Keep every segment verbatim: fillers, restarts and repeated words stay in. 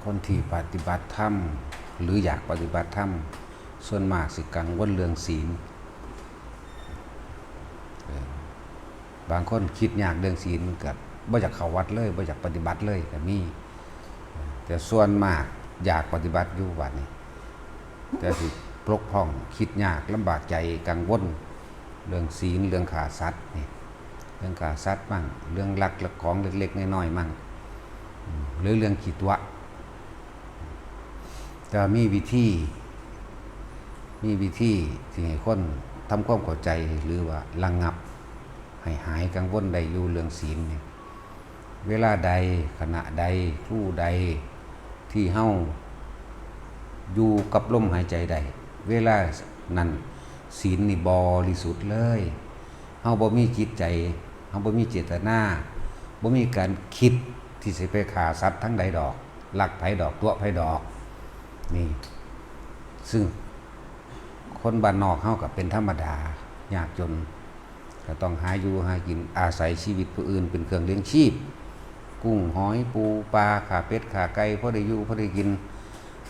คนที่ปฏิบัติธรรม หรืออยากปฏิบัติธรรม ส่วนมากสิกังวลเรื่องศีล เออ บางคนคิดยากเรื่องศีล มันก็บ่อยากเข้าวัดเลย บ่อยากปฏิบัติเลยก็มี แต่ส่วนมากอยากปฏิบัติอยู่บัดนี้ แต่สิปกป้องคิดยากลำบากใจกังวล เรื่องศีล เรื่องฆ่าสัตว์นี่ เรื่องฆ่าสัตว์มั่ง เรื่องลักของเล็กๆน้อยๆมั่ง อืม หรือเรื่องขี้ตั๋ว แต่มีวิธี มีวิธีที่ให้คนทำความเข้าใจ หรือว่าระงับให้หายกังวลได้อยู่เรื่องศีลนี่ เวลาใด ขณะใด ครูใด ที่เฮาอยู่กับลมหายใจได้ เวลานั้นศีลนี่บริสุทธิ์เลย เฮาบ่มีจิตใจ เฮาบ่มีเจตนา บ่มีการคิดที่สิไปฆ่าสัตว์ทางใดดอก ลักไผดอก ตั๋วไผดอก นี่ ซึ่งคนบ้านนอกเฮาก็เป็นธรรมดา ยากจน ก็ต้องหาอยู่หากิน อาศัยชีวิตผู้อื่นเป็นเครื่องเลี้ยงชีพ กุ้งหอยปูปลา ฆ่าเป็ดฆ่าไก่ พอได้อยู่พอได้กิน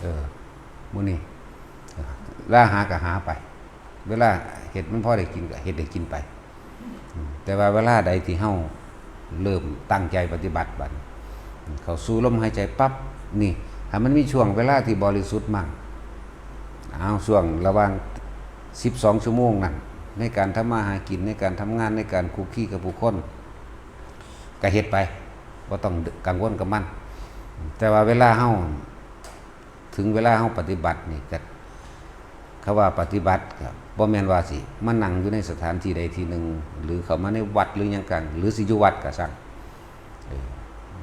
เออ มื้อนี้ เวลาหาก็หาไป เวลาเฮ็ดมันพอได้กินก็เฮ็ดได้กินไป อืม แต่ว่าเวลาใดที่เฮาเริ่มตั้งใจปฏิบัติบัดนี้ เข้าสู่ลมหายใจปั๊บ นี่ ให้มันมีช่วงเวลาที่บริสุทธิ์มั่ง เอาช่วงระหว่างสิบสองชั่วโมงนั่น ในการทำมาหากิน ในการทำงาน ในการคุกคีกับผู้คน ก็เฮ็ดไป บ่ต้องกังวลกับมัน แต่ว่าเวลาเฮา ถึงเวลาเฮาปฏิบัตินี่ก็ คำว่าปฏิบัติก็บ่แม่นว่าสิมานั่งอยู่ในสถานที่ใดที่หนึ่ง หรือเข้ามาในวัดหรือหยังกลาง หรือสิอยู่วัดก็ช่าง เออ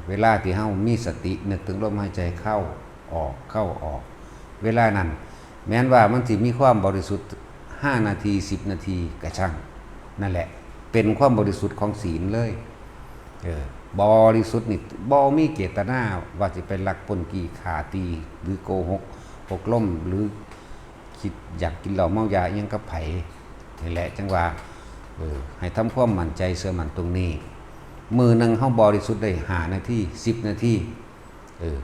เวลาที่เฮามีสตินึกถึงลมหายใจเข้าออก เข้าออก เวลานั้น แม้นว่ามันสิมีความบริสุทธิ์ห้านาที สิบนาทีก็ช่าง นั่นแหละ เป็นความบริสุทธิ์ของศีลเลย เออ บริสุทธิ์นี่ บ่มีเจตนาว่าสิไปลักปล้นจี้ฆ่าตี หรือโกหก หกล้ม หรือคิดอยากกินเหล้าเมายาอิหยังกับไผ นี่แหละจั่งว่า เออ ให้ทำความมั่นใจเชื่อมั่นตรงนี้ มื้อหนึ่งเฮาบริสุทธิ์ได้ห้านาที สิบนาที เออ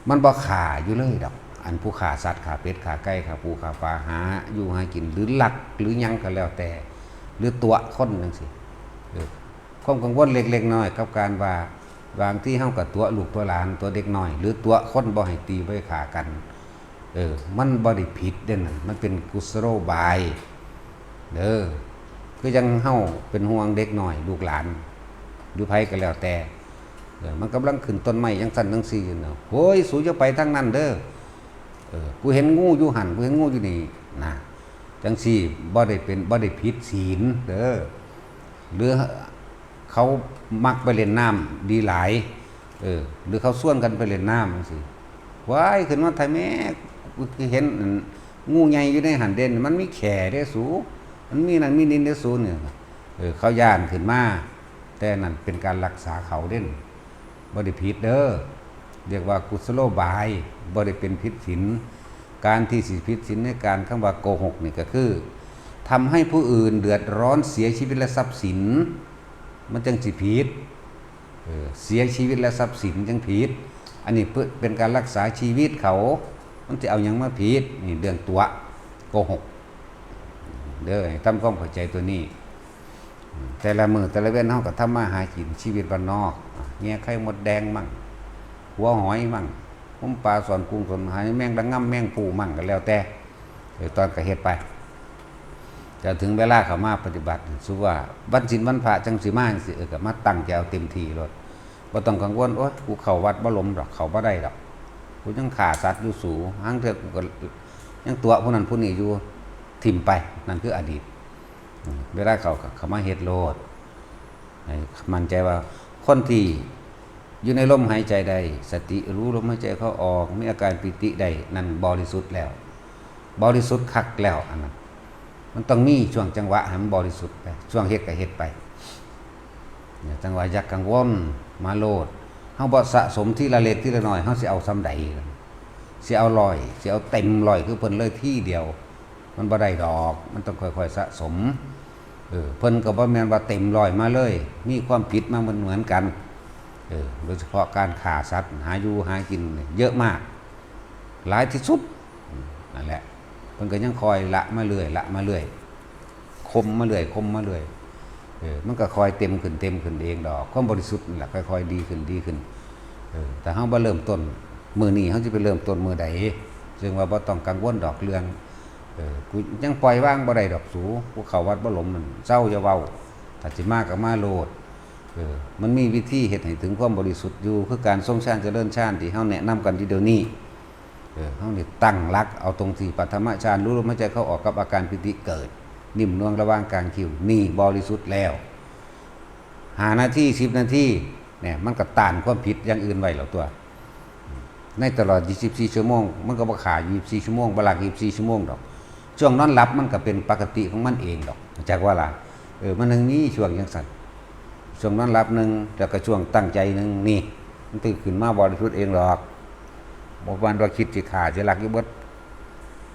มันบ่ฆ่าอยู่เลยดอก อันผู้ฆ่าสัตว์ ฆ่าเป็ด ฆ่าไก่ ฆ่าปู ฆ่าปลา หาอยู่หากิน หรือลัก หรือหยังก็แล้วแต่ หรือตั๋วคนจั่งซี้ เออ ความกังวลเล็กๆน้อยๆ กับการว่า บางทีเฮาก็ตั๋วลูกตั๋วหลาน ตั๋วเด็กน้อย หรือตั๋วคนบ่ให้ตีบ่ให้ฆ่ากัน เออ มันบ่ได้ผิดเด้นั่น มันเป็นกุศโลบาย เด้อ คือจั่งเฮาเป็นห่วงเด็กน้อย ลูกหลาน หรือไผก็แล้วแต่ เออ มันกำลังขึ้นต้นไม้จั่งซั้นจั่งซี้อยู่นะ โอ้ย สูอย่าไปทางนั้นเด้อ เออ กูเห็นงูอยู่หั่น กูเห็นงูอยู่นี่ นะ จั่งซี้ บ่ได้เป็น บ่ได้ผิดศีลเด้อ หรือเขามักไปเล่นน้ำดีหลาย เออ หรือเขาชวนกันไปเล่นน้ำจั่งซี้ ว้าย ขึ้นมาไทยแม่ กูเห็นอันงูใหญ่อยู่ในหั่นเด่น มันมีแข่เด้สู มันมีนั่นมีนี่เด้สูเนี่ย เออ เขาย้านขึ้นมา แต่นั่นเป็นการรักษาเขาเด่น บ่ได้ผิดเด้อ เรียกว่ากุศโลบาย บ่ได้เป็นผิดศีล การที่สิผิดศีลในการคำว่าโกหกนี่ก็คือ ทำให้ผู้อื่นเดือดร้อนเสียชีวิตและทรัพย์สิน มันจั่งสิผิด เออ เสียชีวิตและทรัพย์สินจั่งผิด อันนี้เพื่อเป็นการรักษาชีวิตเขา มันสิเอาหยังมาผิด นี่เรื่องตั๋วโกหก เด้อ ให้ทำความเข้าใจตัวนี้ แต่ละมื้อแต่ละเว็นเฮาก็ทำมาหากิน ชีวิตบ้านนอก แง่ไข่มดแดงมั่ง หัวหอยมั่ง หาปลาซ่อนกุ้งซ่อนหอย แมงดางำแมงภู่มั่งก็แล้วแต่ เออ ตอนก็เฮ็ดไป แต่ถึงเวลาเข้ามาปฏิบัติ สมมุติว่าวันศีลวันพระจั่งสิมาจั่งซี้ เออ ก็มาตั้งใจเอาเต็มที่โลด บ่ต้องกังวล โอ๊ย กูเข้าวัดบ่หลมดอก เข้าบ่ได้ดอก กูยังฆ่าสัตว์อยู่สู หางเทื่อกูก็ยังตั๋วผู้นั้นผู้นี้อยู่ ถิ่มไป นั่นคืออดีต อืม เวลาเข้าก็เข้ามาเฮ็ดโลด ให้มั่นใจว่าคนที่อยู่ในลมหายใจได้ สติรู้ลมหายใจเข้าออก มีอาการปีติได้ นั่นบริสุทธิ์แล้ว บริสุทธิ์คักแล้ว อันนั้น มันต้องมีช่วงจังหวะให้มันบริสุทธิ์ไป ช่วงเฮ็ดก็เฮ็ดไป เนี่ย จังหวะอย่ากังวล มาโลด เฮาบ่สะสมทีละเล็กทีละน้อย เฮาสิเอาส่ำใด สิเอาร้อย สิเอาเต็มร้อยคือเพิ่นเลยทีเดียว มันบ่ได้ดอก มันต้องค่อยๆสะสม เออ เพิ่นก็บ่แม่นว่าเต็มร้อยมาเลย มีความผิดมาเหมือนๆกัน เออ โดยเฉพาะการฆ่าสัตว์หาอยู่หากินเนี่ยเยอะมาก หลายที่สุด อืม นั่นแหละ เพิ่นก็ยังคอยละมาเรื่อย ละมาเรื่อย ข่มมาเรื่อย ข่มมาเรื่อย เออ มันก็คอยเต็มขึ้น เต็มขึ้นเองดอก ความบริสุทธิ์นั่นแหละค่อยๆดีขึ้น ดีขึ้น เออ แต่เฮาบ่เริ่มต้น มื้อนี้เฮาสิไปเริ่มต้นมื้อใด ซึ่งว่าบ่ต้องกังวลดอกเรื่อง เออ กูยังปล่อยวางบ่ได้ดอกสู กูเข้าวัดบ่หลงนั่น เซาอย่าเว้า ถ้าสิมาก็มาโลด เออ มันมีวิธีเฮ็ดให้ถึงความบริสุทธิ์อยู่ คือการทรงฌานเจริญฌานที่เฮาแนะนำกันอยู่เดี๋ยวนี้ เออ เฮานี่ตั้งหลักเอาตรงที่ปฐมฌาน รู้ลมหายใจเข้าออกกับอาการปีติเกิด นิ่มนวลระหว่างกลางคิ้ว นี่บริสุทธิ์แล้ว ห้านาที สิบนาที เนี่ย มันก็ต้านความผิดอย่างอื่นไว้แล้วตัว ในตลอด ยี่สิบสี่ ชั่วโมง มันก็บ่ฆ่า ยี่สิบสี่ ชั่วโมง บ่ลัก ยี่สิบสี่ ชั่วโมงดอก ช่วงนอนหลับมันก็เป็นปกติของมันเองดอก จักว่าล่ะ เออ มันถึงมีช่วงจังซั่น ช่วงนอนหลับหนึ่ง แล้วก็ช่วงตั้งใจหนึ่ง นี่ มันตื่นขึ้นมาบริสุทธิ์เองดอก บ่แม่นว่าคิดสิฆ่าสิลักอยู่เบิด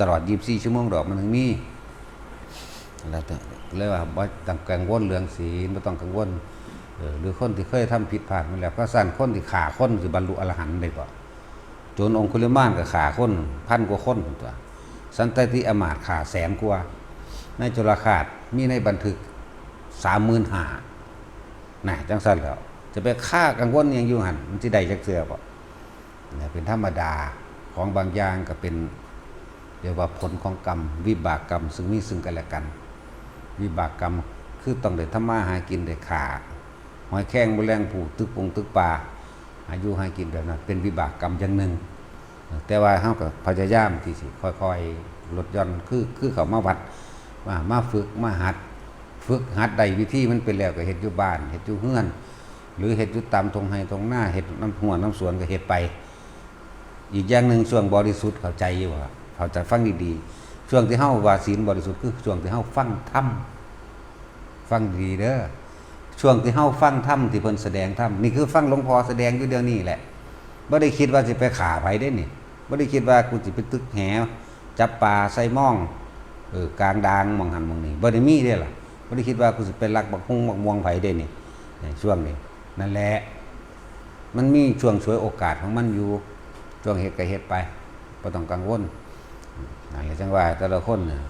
ตลอด ยี่สิบสี่ ชั่วโมงดอก มันถึงมี แล้วแต่ เลยว่าบ่ต้องกังวลเรื่องศีล บ่ต้องกังวล เออ หรือคนที่เคยทำผิดพลาดมาแล้ว ก็ซั่นคนที่ฆ่าคนสิบรรลุอรหันต์ได้บ่ โจรองคุลิมานก็ฆ่าคนพันกว่าคนตั๊ว สันตติอมาตย์ฆ่าแสนกว่า ในจุลฆาตมีในบันทึก สามหมื่นห้า น่ะ จังซั่นแล้ว จะไปฆ่ากังวลหยังอยู่หั่น มันสิได้จักเทื่อบ่ เนี่ย เป็นธรรมดา ของบางอย่างก็เป็น เรียกว่าผลของกรรม วิบากกรรม ซึ่งมีซึ่งกันและกัน วิบากกรรม คือต้องได้ทำมาหากิน ได้ฆ่าหอยแครงแมลงภู่ ตึกปงตึกป่า หาอยู่หากินแบบนั้น เป็นวิบากกรรมอย่างหนึ่ง แต่ว่าเฮาก็พยายามที่สิค่อยๆลดหย่อน คือ คือเข้ามาวัด มา มาฝึก มาหัด ฝึกหัดได้วิธีมันเป็นแล้วก็เฮ็ดอยู่บ้าน เฮ็ดอยู่เฮือน หรือเฮ็ดอยู่ตามท่งไฮ่ท่งนา เฮ็ดนำฮั้วนำสวนก็เฮ็ดไป อีกอย่างหนึ่ง ช่วงบริสุทธิ์ เข้าใจอยู่บ่ครับ เข้าใจ ฟังดีๆ ช่วงที่เฮาว่าศีลบริสุทธิ์ คือช่วงที่เฮาฟังธรรม ฟังดีๆเด้อ ช่วงที่เฮาฟังธรรม ที่เพิ่นแสดงธรรม นี่คือฟังหลวงพ่อแสดงอยู่เดี๋ยวนี้แหละ บ่ได้คิดว่าสิไปฆ่าไผเด้นี่ บ่ได้คิดว่ากูสิไปตึกแห จับปลาใส่ม่อง เออ กลางดางหม่องหั่นหม่องนี่ บ่ได้มีเด้ล่ะ บ่ได้คิดว่ากูสิไปลักบักฮุ่งบักม่วงไผเด้นี่ ในช่วงนี้ นั่นแหละ มันมีช่วงฉวยโอกาสของมันอยู่ ช่วงเฮ็ดก็เฮ็ดไป บ่ต้องกังวล นั่นแหละจังว่าแต่ละคนน่ะ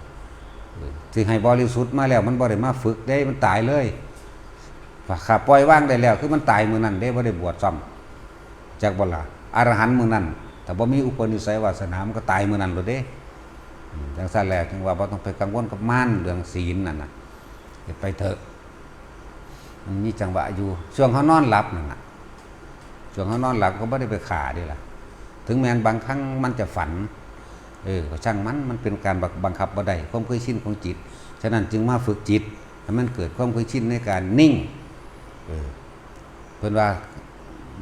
เออ สิให้บริสุทธิ์มาแล้ว มันบ่ได้มาฝึกเด้ มันตายเลย ถ้าปล่อยวางได้แล้ว คือมันตายมื้อนั้นเด้ บ่ได้บวชซ้ำ จักบ่ล่ะ อรหันต์มื้อนั้น ถ้าบ่มีอุปนิสัยวาสนา มันก็ตายมื้อนั้นโลดเด้ อืม จังซั่นแหละ ถึงว่าบ่ต้องไปกังวลกับมัน เรื่องศีลนั่นน่ะ เฮ็ดไปเถอะ มันมีจังหวะอยู่ ช่วงเฮานอนหลับนั่นน่ะ ช่วงเฮานอนหลับก็บ่ได้ไปฆ่าเด้ล่ะ ถึงแม้นบางครั้งมันจะฝัน เออ ก็ช่างมัน มันเป็นการบัง บังคับบ่ได้ ความเคยชินของจิต ฉะนั้นจึงมาฝึกจิต ให้มันเกิดความเคยชินในการนิ่ง เออ เพิ่นว่า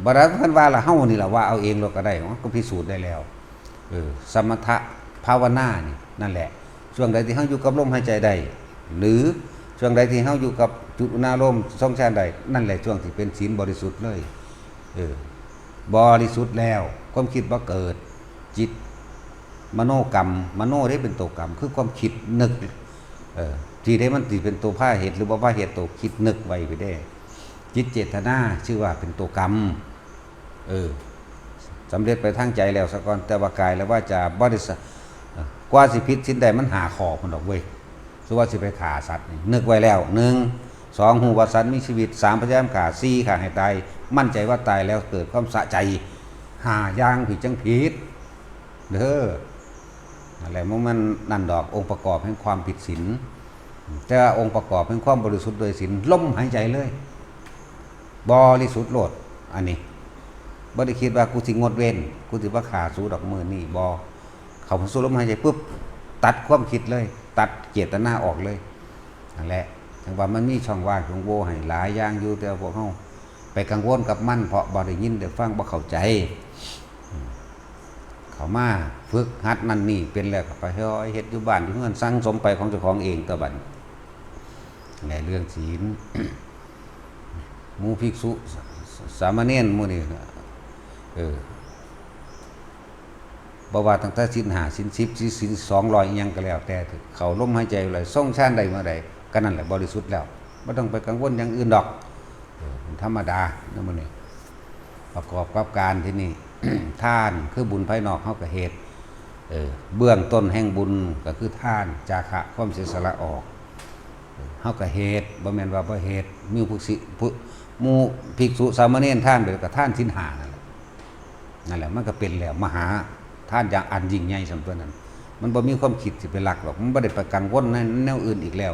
บ่ได้เพิ่นว่าล่ะ เฮานี่ล่ะว่าเอาเองโลดก็ได้ มันก็พิสูจน์ได้แล้ว เออ สมถะภาวนานี่ นั่นแหละ ช่วงใดที่เฮาอยู่กับลมหายใจได้ หรือช่วงใดที่เฮาอยู่กับจุดอุณาโลมทรงฌานได้ นั่นแหละช่วงที่เป็นศีลบริสุทธิ์เลย เออ บริสุทธิ์แล้ว ความคิดบ่เกิด จิต มโนกรรม มโนได้เป็นตัวกรรม คือความคิดนึก เออ ที่ได้มันสิเป็นตัวพาเหตุ หรือบ่พาเหตุ ตัวคิดนึกไว้ไปได้ จิตเจตนาชื่อว่าเป็นตัวกรรม เออ สำเร็จไปทางใจแล้วซะก่อน แต่ว่ากายและวาจาบ่ได้สะ เอ่อกว่าสิผิดศีลได้มันห้าข้อพุ้นดอกเว้ย สมมุติว่าสิไปฆ่าสัตว์นี่ นึกไว้แล้ว หนึ่ง สอง ฮู้ว่าสัตว์มีชีวิต สาม พยายามฆ่า สี่ ฆ่าให้ตาย มั่นใจว่าตายแล้วเกิดความสะใจ ห้าอย่างผิดจังผิด เด้อ นั่นแหละ มัน มันนั่นดอก องค์ประกอบแห่งความผิดศีล แต่ว่าองค์ประกอบแห่งความบริสุทธิ์โดยศีล ลมหายใจเลย บริสุทธิ์โลด อันนี้ บ่ได้คิดว่ากูสิงดเว้น กูสิบ่ฆ่าสูดอกมื้อนี้ บ่ เข้าสู่ลมหายใจปุ๊บ ตัดความคิดเลย ตัดเจตนาออกเลย นั่นแหละ จังว่ามันมีช่องว่างช่องโหว่ให้หลายอย่างอยู่ แต่ว่าพวกเฮาไปกังวลกับมัน เพราะบ่ได้ยินได้ฟัง บ่เข้าใจ อืม เข้ามาฝึกหัดนั่นนี่เป็นแล้วก็ไปเฮ็ดอยู่บ้านอยู่เฮือน สั่งสมไปของเจ้าของเอง ตัวบัดนี้ ในเรื่องศีล หมู่ภิกษุ ส- สามเณรหมู่นี่ เออ บ่ว่าตั้งแต่ศีลห้า ศีลสิบ ศีล ศีลสองร้อย อิหยังก็แล้วแต่ เข้าลมหายใจเลย ทรงฌานได้เมื่อใด ก็นั่นแหละบริสุทธิ์แล้ว บ่ต้องไปกังวลอย่างอื่นดอก เออ เป็นธรรมดานะมื้อนี้ ประกอบกับการที่นี่ ทานคือบุญภายนอกเฮาก็เฮ็ด เออ เบื้องต้นแห่งบุญก็คือทาน จาคะ ความเสียสละออก เออ เฮาก็เฮ็ด บ่แม่นว่าบ่เฮ็ด มีผู้สิ ผู้ หมู่ภิกษุสามเณรทานไปแล้วก็ทานศีลห้านั่นแหละ นั่นแหละ มันก็เป็นแล้วมหาทานอย่างอันยิ่งใหญ่ส่ำตัวนั้น มันบ่มีความคิดสิไปลักหรอก มันบ่ได้ไปกังวลในแนวอื่นอีกแล้ว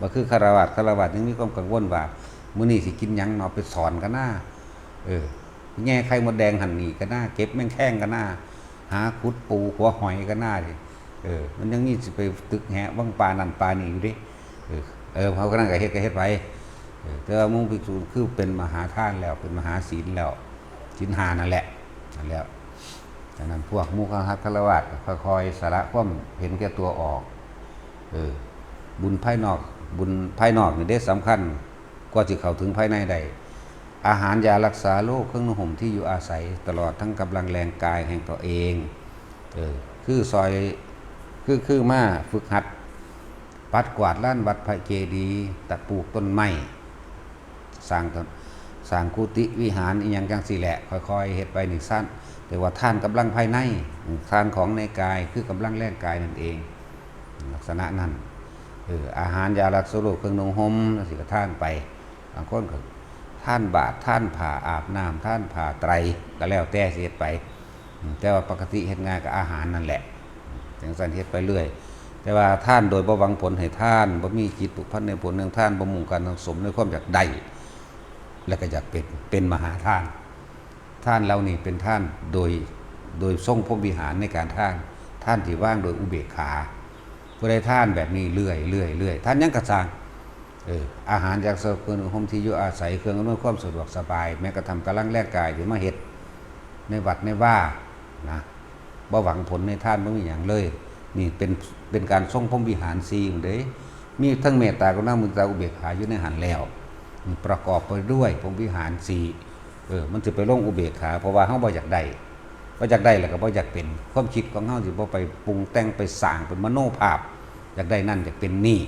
บ่คือฆราวาส ฆราวาสยังมีความกังวลว่า มื้อนี้สิกินหยังเนาะ ไปสอนกันนะ เออ แง่ไข่มดแดงหั่นนี่กันนะ เก็บแมงแคงกันนะ หาขุดปูหัวหอยกันนะ เออ มันยังมีสิไปตึกแหะวังปลานั่นปลานี่อยู่เด้ เออ เออ เฮาก็นั่นก็เฮ็ดก็เฮ็ดไป เออ แต่ว่าหมู่ภิกษุคือเป็นมหาทานแล้ว เป็นมหาศีลแล้ว ศีลห้านั่นแหละ นั่นแหละ ฉะนั้นพวกหมู่คฤหัสถ์ฆราวาสก็ค่อยๆ สละความเห็นแก่ตัวออก เออ บุญภายนอก บุญภายนอกนี่เด้สำคัญ กว่าสิเข้าถึงภายในได้ อาหารยารักษาโรค เครื่องนุ่งห่มที่อยู่อาศัย ตลอดทั้งกำลังแรงกายแห่งตัวเอง เออ คือซอย คือ คือมาฝึกหัด ปัดกวาดลานวัดพระเจดีย์ ตะปลูกต้นไม้ สร้างต้น สร้างกุฏิวิหารอิหยังจั่งซี้แหละ ค่อยๆ เฮ็ดไปนี่ซั่น แต่ว่าทานกำลังภายใน ทานของในกาย คือกำลังแรงกายนั่นเอง ลักษณะนั้น เออ อาหารยารักษาโรค เครื่องนุ่งห่มจั่งซี้ก็ทานไป บางคนก็ทานบาตร ทานผ้าอาบน้ำ ทานผ้าไตร ก็แล้วแต่สิเฮ็ดไป อืม แต่ว่าปกติเฮ็ดง่ายกับอาหารนั่นแหละ จั่งซั่นเฮ็ดไปเรื่อย แต่ว่าทานโดยบ่หวังผลให้ทาน บ่มีจิตผูกพันในผลแห่งทาน บ่มุ่งการสั่งสมในความอยากได้ และก็อยากเป็น เป็นมหาทาน ทานเหล่านี้เป็นทานโดย โดยทรงพรหมวิหารในการทาน ทานที่วางโดยอุเบกขา ผู้ใดทานแบบนี้เรื่อยๆ เรื่อยๆ ทานหยังก็ซ่าง เออ อาหารยารักษาโรค เครื่องนุ่งห่มที่อยู่อาศัย เครื่องอำนวยความสะดวกสบาย แม้กระทั่งกำลังแรงกายที่มาเฮ็ดในวัดในวานะ บ่หวังผลในทาน บ่มีหยังเลย นี่เป็น เป็นการทรงพรหมวิหารสี่หมดเด้ มีทั้งเมตตากรุณามุทิตาอุเบกขาอยู่ในหั้นแล้ว นี่ประกอบไปด้วยพรหมวิหารสี่ เออ มันสิไปลงอุเบกขา เพราะว่าเฮาบ่อยากได้ บ่อยากได้แล้วก็บ่อยากเป็น ความคิดของเฮาสิบ่ไปปรุงแต่งไปสร้างเป็นมโนภาพ อยากได้นั่นอยากเป็นนี่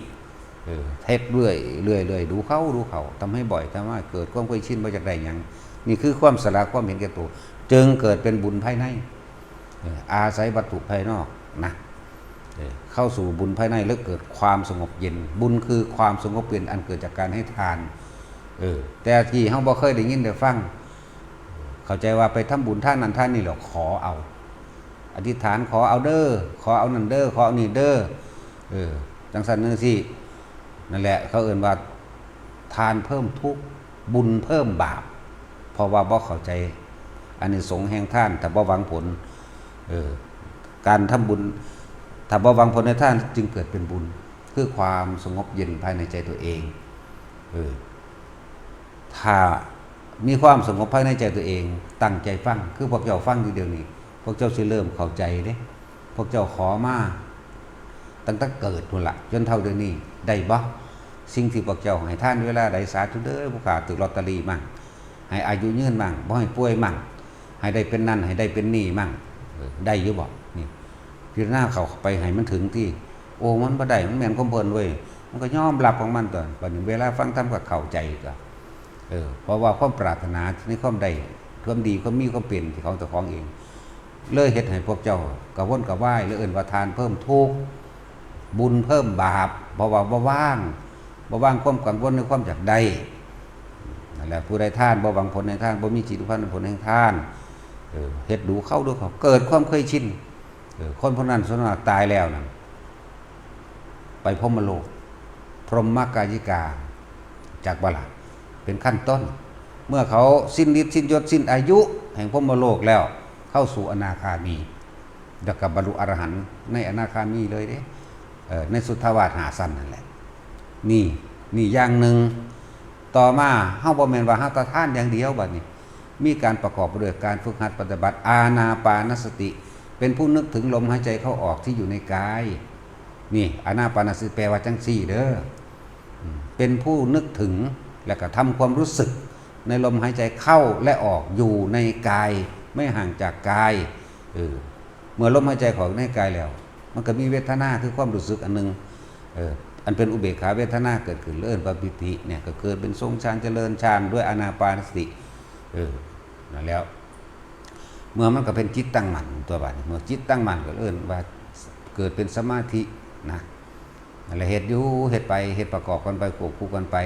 เออ เฮ็ดเรื่อย เรื่อย เรื่อย ดูเข้า ดูเข้า ทำให้บ่อย ทำให้เกิดความเคยชิน บ่อยากได้หยัง นี่คือความสละความเห็นแก่ตัว จึงเกิดเป็นบุญภายใน เออ อาศัยวัตถุภายนอกนะ เออ เข้าสู่บุญภายในแล้วเกิดความสงบเย็น บุญคือความสงบเย็นอันเกิดจากการให้ทาน เออ แต่ที่เฮาบ่เคยได้ยินได้ฟัง เข้าใจว่าไปทำบุญทานนั่นทานนี่แล้วขอเอา อธิษฐานขอเอาเด้อ ขอเอานั่นเด้อ ขอเอานี่เด้อ เออ จั่งซั่นจั่งซี้ นั่นแหละ เขาเอิ้นว่าทานเพิ่มทุกข์ บุญเพิ่มบาป เพราะว่าบ่เข้าใจอานิสงส์แห่งทาน ถ้าบ่หวังผล เออ การทำบุญ ถ้าบ่หวังผลในทานจึงเกิดเป็นบุญ คือความสงบเย็นภายในใจตัวเอง เออ ถ้ามีความสงบภายในใจตัวเอง ตั้งใจฟัง คือพวกเจ้าฟังอยู่เดี๋ยวนี้ พวกเจ้าสิเริ่มเข้าใจเด้ พวกเจ้าขอมาตั้งแต่เกิดพู้นละ จนเฒ่าเดี๋ยวนี้ ได้บ่ สิ่งที่พวกเจ้าให้ทานเวลาใด สาธุเด้อ ผู้ข้าถืกลอตเตอรี่มั่ง ให้อายุยืนมั่ง บ่ให้ป่วยมั่ง ให้ได้เป็นนั่น ให้ได้เป็นนี่มั่ง เออ ได้อยู่บ่ นี่ พิจารณาเข้าไปให้มันถึงที่ โอ้ มันบ่ได้ มันแม่นความเพิ่นเว้ย มันก็ยอมรับของมันตั๊ว บัดนี้เวลาฟังธรรมก็เข้าใจตั๊ว เออ เพราะว่าความปรารถนาในความได้ ความดี ความมี ความเป็นของเจ้าของเอง เลยเฮ็ดให้พวกเจ้ากระวนกระวาย เลยเอิ้นว่าทานเพิ่มทุกข์ บุญเพิ่มบาป เพราะว่าบ่วาง บ่วางความกังวลในความอยากได้ นั่นแหละ ผู้ใดทาน บ่หวังผลแห่งทาน บ่มีจิตผูกพันในผลแห่งทาน เออ เฮ็ดดูเข้าดูเข้า เกิดความเคยชิน เออ คนพวกนั้นส่วนมากตายแล้วนั่น ไปพรหมโลก พรหมกายิกา จักบ่ล่ะ เป็นขั้นต้น เมื่อเขาสิ้นฤทธิ์สิ้นยศสิ้นอายุแห่งพรหมโลกแล้ว เข้าสู่อนาคามี แล้วก็บรรลุอรหันต์ในอนาคามีเลยเด้ เอ่อ ในสุทธาวาสห้าชั้นนั่นแหละ นี่ นี่อย่างหนึ่ง ต่อมาเฮาบ่แม่นว่าเฮาแต่ทานอย่างเดียวบัดนี้ มีการประกอบไปด้วยการฝึกหัดปฏิบัติอานาปานสติ เป็นผู้นึกถึงลมหายใจเข้าออกที่อยู่ในกาย นี่ อานาปานสติแปลว่าจั่งซี้เด้อ อืม เป็นผู้นึกถึง และกระทำความรู้สึกในลมหายใจเข้าและออกอยู่ในกาย ไม่ห่างจากกาย เออ เมื่อลมหายใจเข้าในกายแล้ว มันก็มีเวทนาคือความรู้สึกอันหนึ่ง เออ อันเป็นอุเบกขาเวทนาเกิดขึ้น เอิ้นว่าปีติเนี่ย ก็เกิดเป็นทรงฌานเจริญฌานด้วยอานาปานสติ เออ แล้ว เมื่อมันก็เป็นจิตตั้งมั่นตัวบัดนี้ เมื่อจิตตั้งมั่นก็เอิ้นว่าเกิดเป็นสมาธินะ นั่นแหละ เฮ็ดอยู่เฮ็ดไป เฮ็ดประกอบกันไป ควบคู่กันไป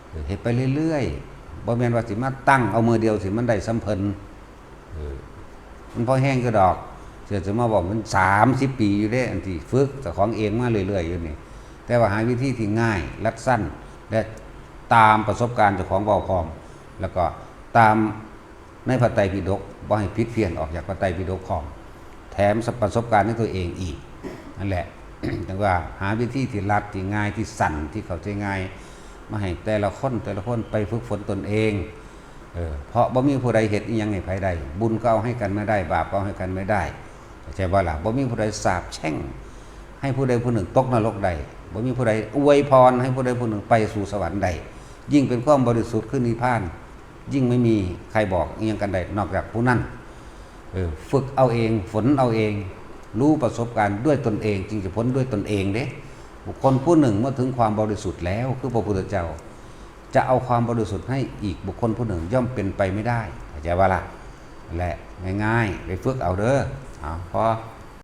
เออ เฮ็ดไปเรื่อยๆ บ่แม่นว่าสิมาตั้งเอามื้อเดียวสิมันได้ส่ำเพิ่น เออ มันพอแฮงอยู่ดอก เสียจะมาบอกมันสามสิบปีอยู่เด้ อันที่ฝึกเจ้าของเองมาเรื่อยๆอยู่นี่ แต่ว่าหาวิธีที่ง่าย รัดสั้น และตามประสบการณ์เจ้าของเว้าพร้อม แล้วก็ตามในพระไตรปิฎก บ่ให้ผิดเพี้ยนออกจากพระไตรปิฎกพร้อม แถมประสบการณ์ในตัวเองอีก นั่นแหละ จั่งว่าหาวิธีที่รัด ที่ง่าย ที่สั้น ที่เข้าใจง่าย มาให้แต่ละคน แต่ละคนไปฝึกฝนตนเอง เออ เพราะบ่มีผู้ใดเฮ็ดอิหยังให้ไผได้ บุญก็เอาให้กันไม่ได้ บาปก็เอาให้กันไม่ได้ เข้าใจบ่ล่ะ บ่มีผู้ใดสาปแช่งให้ผู้ใดผู้หนึ่งตกนรกได้ บ่มีผู้ใดอวยพรให้ผู้ใดผู้หนึ่งไปสู่สวรรค์ได้ ยิ่งเป็นความบริสุทธิ์คือนิพพาน ยิ่งไม่มีใครบอกอิหยังกันได้นอกจากผู้นั้น เออ ฝึกเอาเอง ฝนเอาเอง รู้ประสบการณ์ด้วยตนเอง จึงจะพ้นด้วยตนเองเด้ บุคคลผู้หนึ่งเมื่อถึงความบริสุทธิ์แล้ว คือพระพุทธเจ้า จะเอาความบริสุทธิ์ให้อีกบุคคลผู้หนึ่งย่อมเป็นไปไม่ได้ เข้าใจบ่ล่ะ และง่ายๆ ไปฝึกเอาเด้อ เอา พอ